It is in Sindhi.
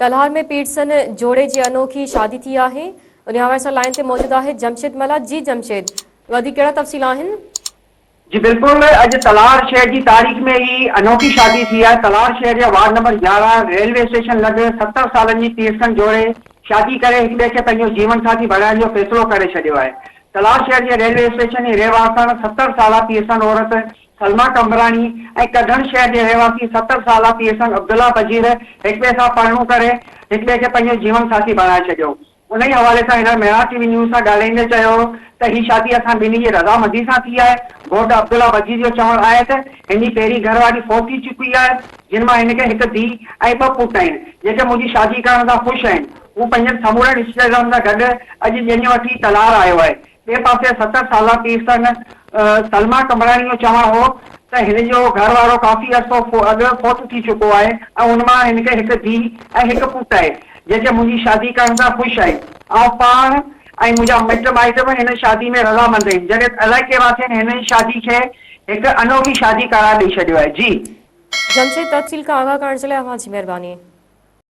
تلهار ۾ پيرسن جوڙي جي انوکي شادي ٿي آهي. ان حوالي سان لائين تي موجود آهي جمشيد ملاح. جي جمشيد وڌيڪ ڪهڙا تفصيل آهن؟ جي بلڪل اڄ تلهار شهر جي تاريخ ۾ هي انوکي شادي ٿي آهي. تلهار شهر جي وارڊ نمبر 11 ريلوي اسٽيشن لڳ 70 سالن جي پيرسن جوڙي شادي ڪري هڪ ٻئي کي پنهنجو جيون ساٿي بڻائڻ جو فيصلو ڪري ڇڏيو آهي. تلهار شهر جي ريلوي اسٽيشن جي رهواسڻ 70 سالا پيرسن عورت سلميٰ قمبراڻي ۽ ڪڍڻ شهر جي رهواسي 70 سالا پيرسن عبدالله بجير هڪٻئي سان پرڻو ڪري هڪٻئي کي پنهنجو جيون ساٿي بڻائي ڇڏيو. انهي حوالي سان هنن مهراڻ ٽي وي نيوز سان ڳالهائيندي چيو ته هي شادي اسان ٻنهي جي رضامندي سان ٿي آهي. گهوٽ عبدالله بجير جو چوڻ آهي ته هن جي پهرين گهر واري فوت ٿي چڪي آهي جن مان هن کي هڪ ڌيء ۽ ٻه پٽ آهن جيڪي منهنجي شادي ڪرڻ سان خوش آهن. هو پنهنجن سمورن رشتيدارن سان گڏ اڄ ڄڃ وٺي تلهار آيو آهي. ٻئي پاسي 70 سالا پيرسن سلميٰ قمبراڻي جو چوڻ هو ته هن جو گهر وارو ڪافي عرصو اڳ فوت ٿي چڪو آهي ۽ ان مان هن کي هڪ ڌيء ۽ هڪ پٽ آهي جيڪي منهنجي شادي ڪرڻ سان خوش آهن. آئون پاڻ ۽ منهنجا مٽ مائٽ به هن شادي ۾ رضامند آهن. جڏهن ته علائقي واسين هن شادي کي هڪ انوکي شادي قرار ڏئي ڇڏيو آهي. جي. جمشيد تفصيل کان آگاهه ڪرڻ جي لاء اوهان جي مهرباني.